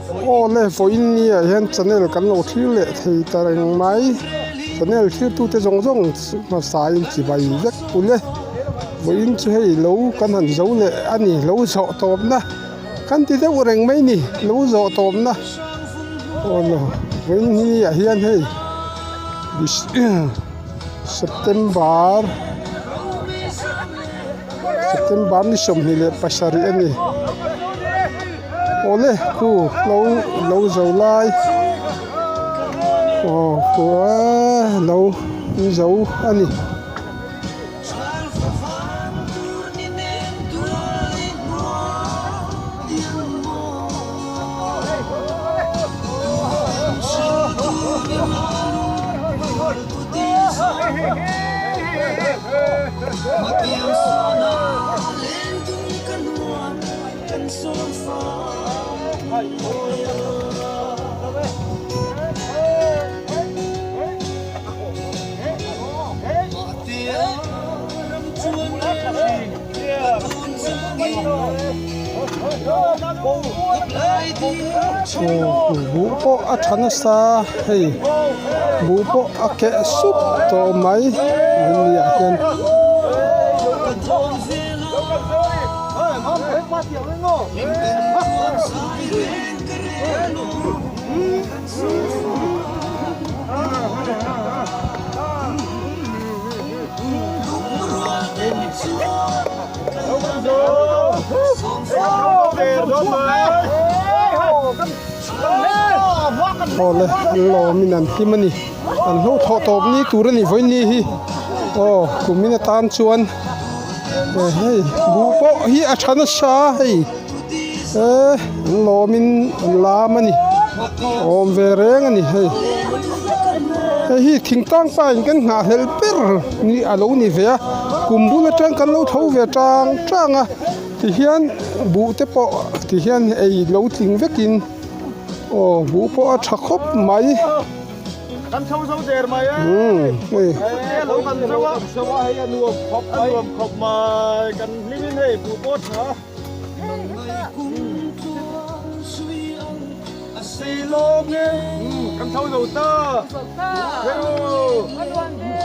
Aw le vawiin ni ah hian channel kan lo thlir leh thei ta reng mai channel thlir tute zawng zawng hmasa in chibai vek ule vawiin chu hei lo kan han zo leh a ni lo zawh tawp na kan ti deuh reng mai ni lo zawh tawp na aw le vawiin ni ah hian hei September September ni 27 a ni. Awle khu lo lo zo lai aw khu a lo zo a ni. Buh pawh a tha nasa hei buh pawh a keh sup tawh mai ni ah hian. Awle an lawmin an hlim a ni an hlo thawh tawp ni tur a ni vawiin hi aw kumin atan chuan hei buh pawh hi a tha nasa hei eh an lawmin an lam a ni awm ve reng a ni hei hei hi thingtlang pa in kan nghah hlelh ber ni a lo ni ve a kum bul atang kan lo tho ve tang tang a tihian buh te pawh tihian ei lo tling vekin aw buh pawh a tha khawp mai. Kan chho zo der mai e. Hei. Lo kan zo a. Zo a hei a nuam khawp mai. A nuam khawp mai. Kan hlim in hei buh pawh tha. Kan chho zo ta. Zo ta. A nuam ve.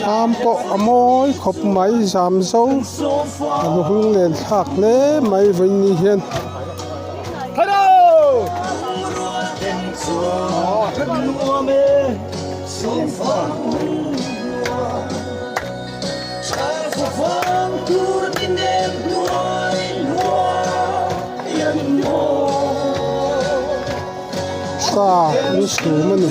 Thlam pawh a mawi khawp mai zam zo a hung len thlak hle mai vawiin ni hian. Sa an chhum a ni.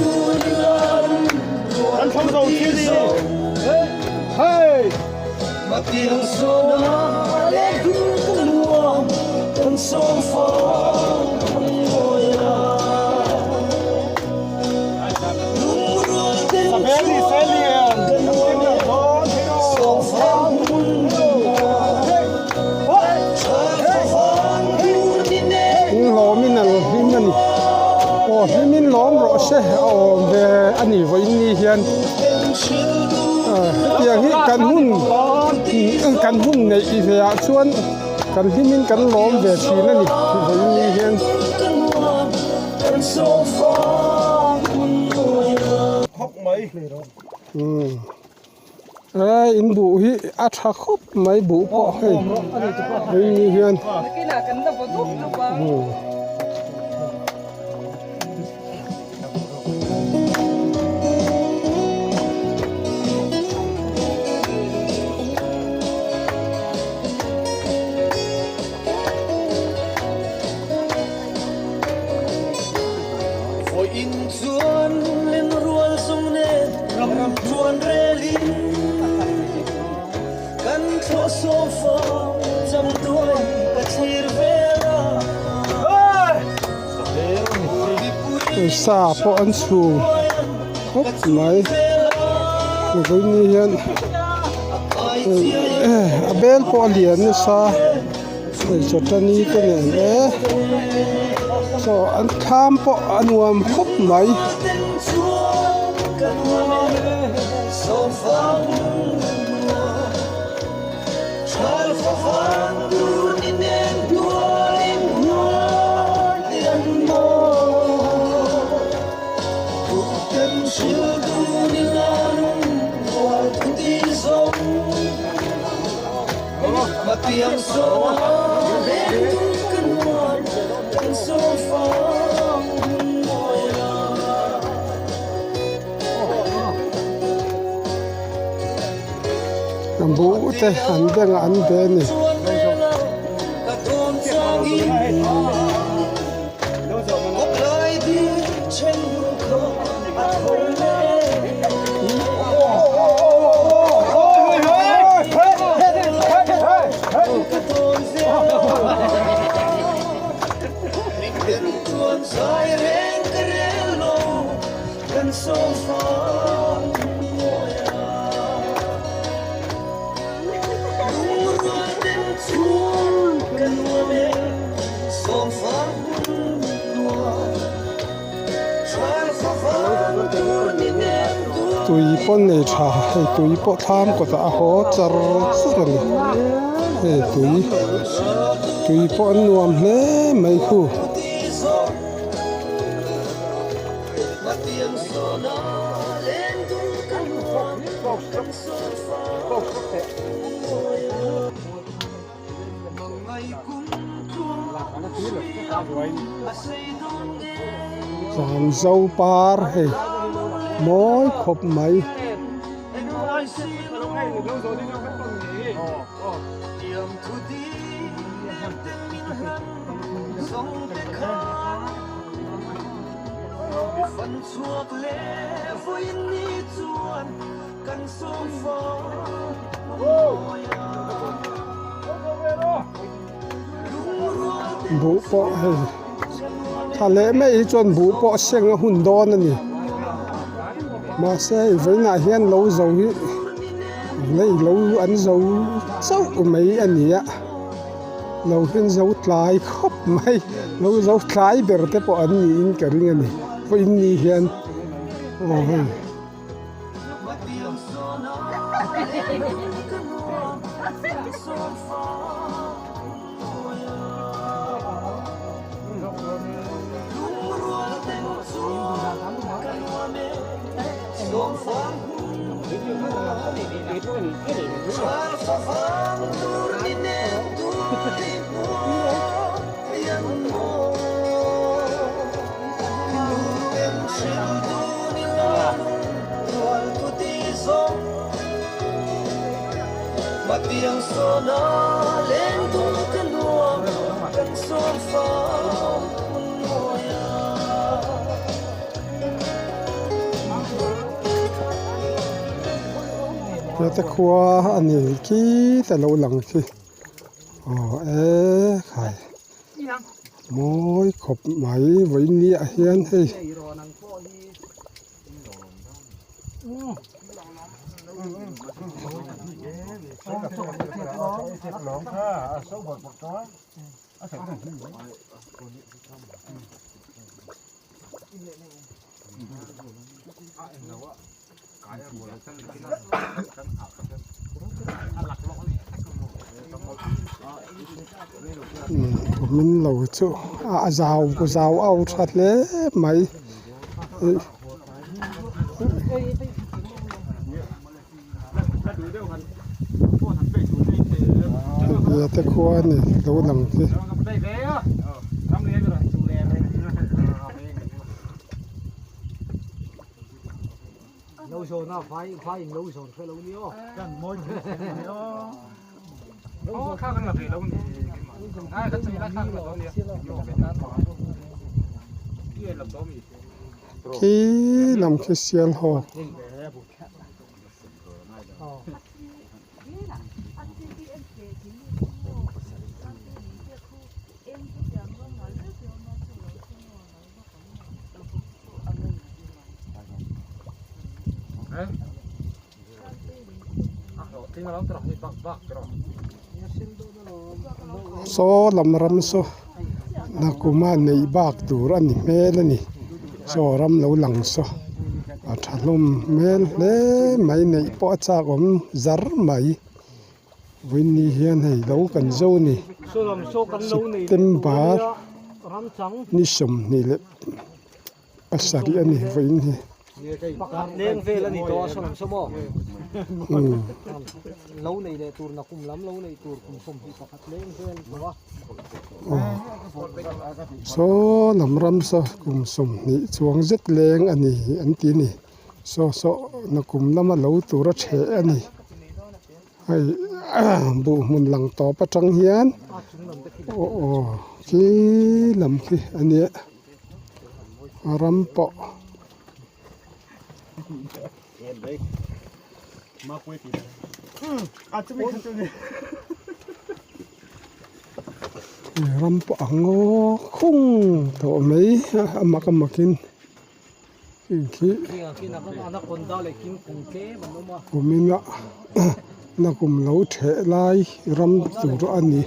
Lawmin an hlim a ni aw hlimin lawm rawh se a awm ve a ni vawiin ni hian hetiang hi kan hun kan hun neih ve ah chuan kan hlimin kan lawm ve thin a ni vawiin ni hian. Umm in buh hi a tha khawp mai buh pawh hei hei ni hian umm. Sa pawh an chhum khawp mai vawiin hian a bel pawh a lian nasa. Hei chawtani te nen e chaw an thla. thlam pawh a nuam khawp mai. Buh te an bengah an be a ni. Tui pawh nei tha hei tui pawh thlam kawtah a haw char char a ni hei tui tui pawh an nuam hle mai khu. Zamzo par hei mawi khawp mai. Buh pawh hei tha leh mai hi chuan buh pawh seng a hun dawn a ni mahse hei vawiinah hian lo zo hi lei lo an zo chauh mai a ni a lo hian zo tlai khawp mai lo zo tlai ber te pawh an niin ka ring a ni vawiin ni hian aw hei. Heta khua a ni khi ta lo lang khi aw e khai mawi khawp mai vawiin ah hian hei. Min lo chu a zau zau au tha hle mai. Te khua a ni lo lang hi. Khi lam khi sial haw. Saw lam ram saw. Nakuma neih bak tur a ni hmel a ni saw ram lo lang saw a tha hlawm hmel hle mai neih pawh a chak awm zar mai vawiin hian hei lo kan zo a ni September ni 20 leh pasarih a ni vawiin hi. Pakhat leng vel a ni tawh a sawm sawm aw. Lo nei leh tur na kum lam lo nei tur kum 21 leng vel a ni tawh a. Saw lam ram saw kum 20 chuang zet leng a ni an ti a ni. Saw saw na kum lama lo tur a ṭheh a ni. Hei buh hmun lang tawp atang hian aw aw khi lam khi a nia. A ram pawh ram pawh a ngaw khung tawh mai a mak a mak in heng khi kumin a nakum lo theh lai ram tur a ni.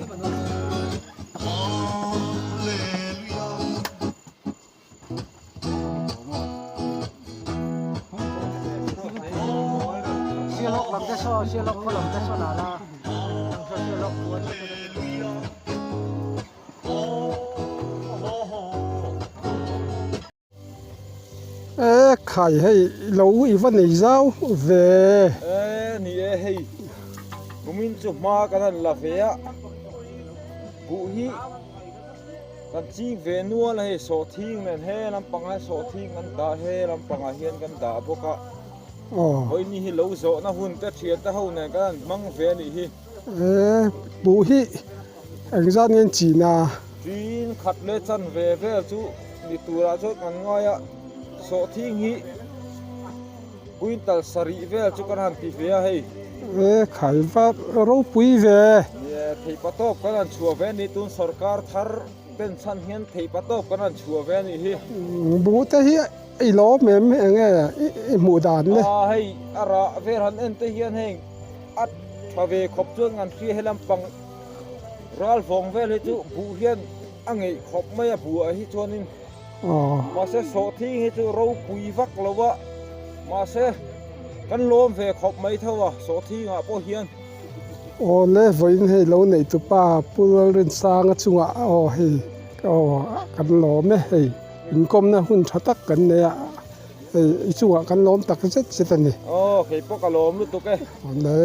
E khai hei lo i va nei zau ve. E ni e hei kumin chu hma kan han la ve a buh hi kan ching ve nual a hei sawhthing nen he lampangah sawhthing kan dah he lampangah hian kan dah bawk a vawiin hi lo zawhna hun te thian te ho nen kan han hmang ve a nih hi. E buh hi Engzat nge an chin a? Tin khat leh chan ve vel chu ni turah chuan kan ngai a, sawhthing hi quintal sarih vel chu kan han ti ve a hei. E khai va ropui ve. Nia theihpa tawp kan han chhuah ve a ni tun sorkar thar ten chhan hian theihpa tawp kan han chhuah ve a nih hi. Buh te hi i lawm em enge i hmuh dan le? A hei a rah vel han en te hian heng a tha ve khawp chuan kan hria he lampang. Ral vawng vel hi chu buh hian a ngeih khawp mai a buh ah hi chuanin mahse sawhthing hi chu ropui vak lo a mahse kan lawm ve khawp mai tho a sawhthing ah pawh hian. Aw le vawiin hei lo neih tu pa Pu Lalrinsanga chungah aw hei aw kan lawm e hei inkawmna hun tha tak kan nei a hei i chungah kan lawm tak zet zet a ni. Aw kei pawh ka lawm lutuk e. Aw le.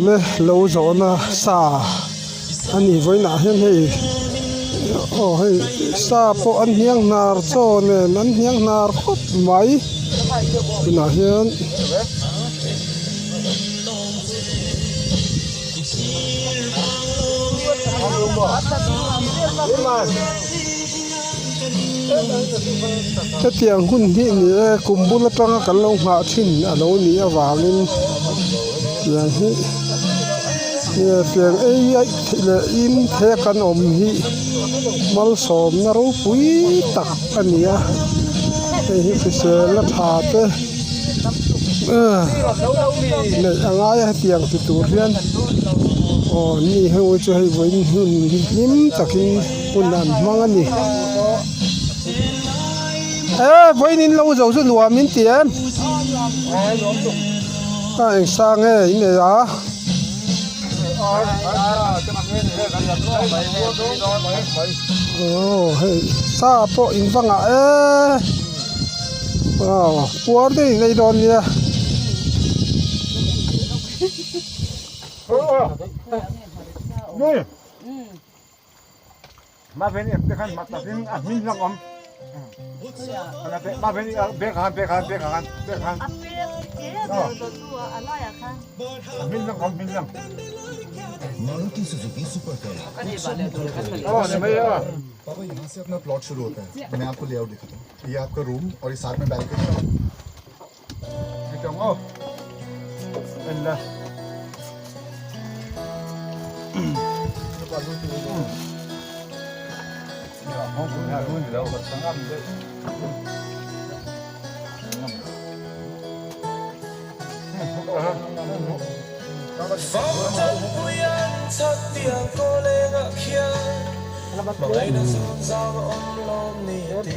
Awle lo zawhna sa a ni vawiinah hian hei aw hei sa pawh an hniang hnar chaw nen an hniang hnar khawp mai tunah hian. Hetiang hun hi ni e kum bul atanga kan lo nghah thin a lo nih avangin tiang hi nge tiang ei aih theih leh in thei a kan awm hi malsawmna ropui tak a ni a hei hi hriselna tha te neih a ngai a hetiang ti tur hian aw ni ho chu hei vawiin hun hi hlim takin hun an hmang a ni e vawiin in lo zo chu nuam in ti em a eng sang nge in nei a. Aw hei sa pawh in va ngah e. Aw puar te in ei dawn nia. पापा यहाँ से अपना प्लॉट शुरू होता है मैं आपको लेआउट दिखाता हूँ ये आपका रूम और ये साथ में balcony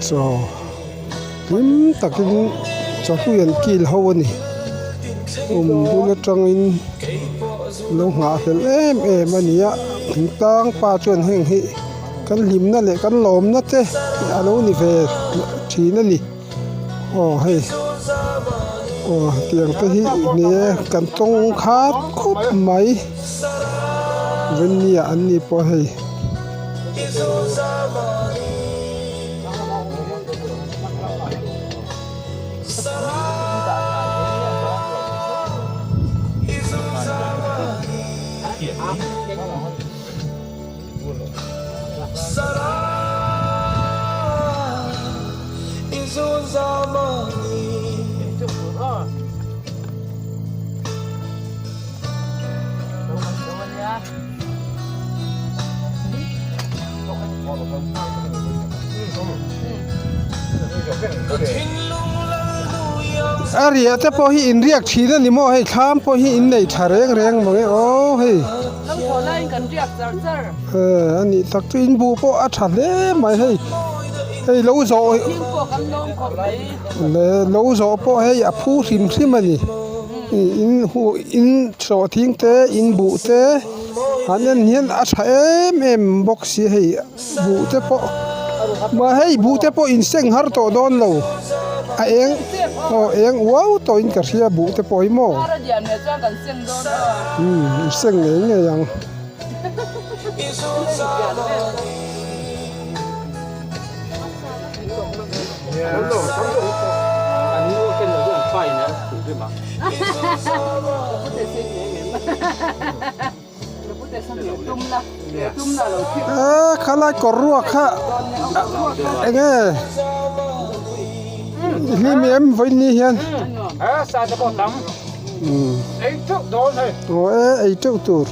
Chaw hlim takin chawhlui an kil ho a ni kum bul atangin lo nghah hlelh em em a ni a thingtlang pa chuan heng hi kan hlimna leh kan lawmna te a lo ni ve thin a ni. Aw hei aw tiang te hi ni e kan tawng khat khawp mai venia an ni pawh hei. A riah te pawh hi in riak thin a ni maw hei thlam pawh hi in nei tha reng reng mange aw hei. Aaa a nih tak chu in buh pawh a tha hle mai hei hei lo zawh le lo zawh pawh hei a phu hrim hrim a ni in huh in sawhthing te in buh te han en hian a tha em em bawk si hei buh te pawh mah hei buh te pawh in seng har tawh dawn lo a eng aw eng uau tawh in ka hria buh te pawh hi maw umm in seng ngei ngei ang. Eee khalai kawr ruak kha eng nge hlim em vawiin hian aw e ei teuh tur.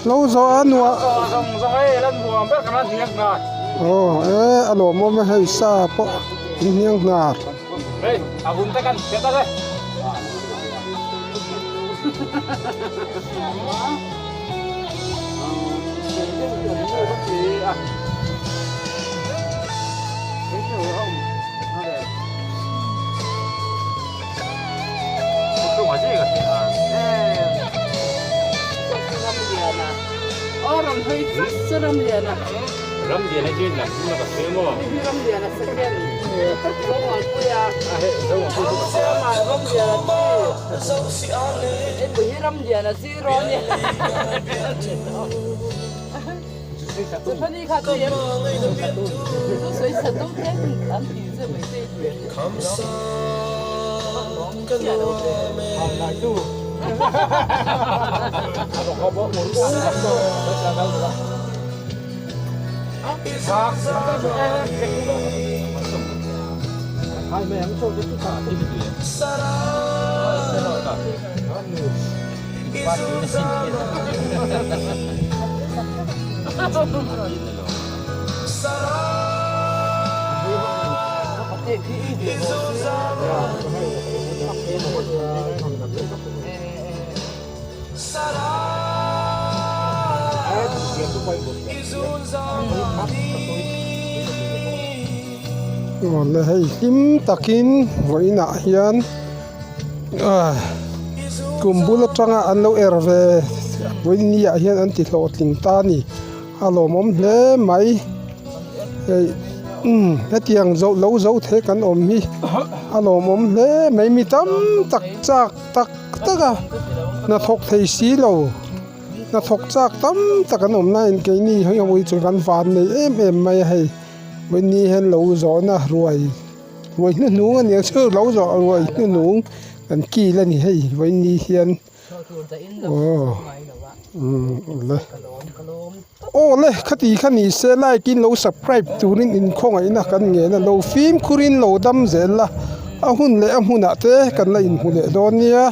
Lo zawh a nuam aw e a lawmawm e hei sa pawh in hniang hnar. Awle hei hlim takin vawiinah hian ah kum bul atanga an lo er ve vawiin ni ah hian an ti hlawhtling ta a ni a lawmawm hle mai hei umm hetiang zo lo zo thei kan awm hi a lawmawm hle mai mi tam tak chak tak tak a hnathawk thei si lo hnathawk chak tam tak an awm laiin keini hi ho hi chu kan van nei em em mai a hei mahni hian lo zawhna ruai ruai hnuhnung a nia chu lo zawh ruai hnuhnung kan kil a ni hei vawiin hian aw umm awle awle khati kha ni se like in lo subscribe turin inkhawngaihna kan ngen a lo fimkhur in lo dam zel la a hun leh a hmunah te kan la inhmu leh dawn nia.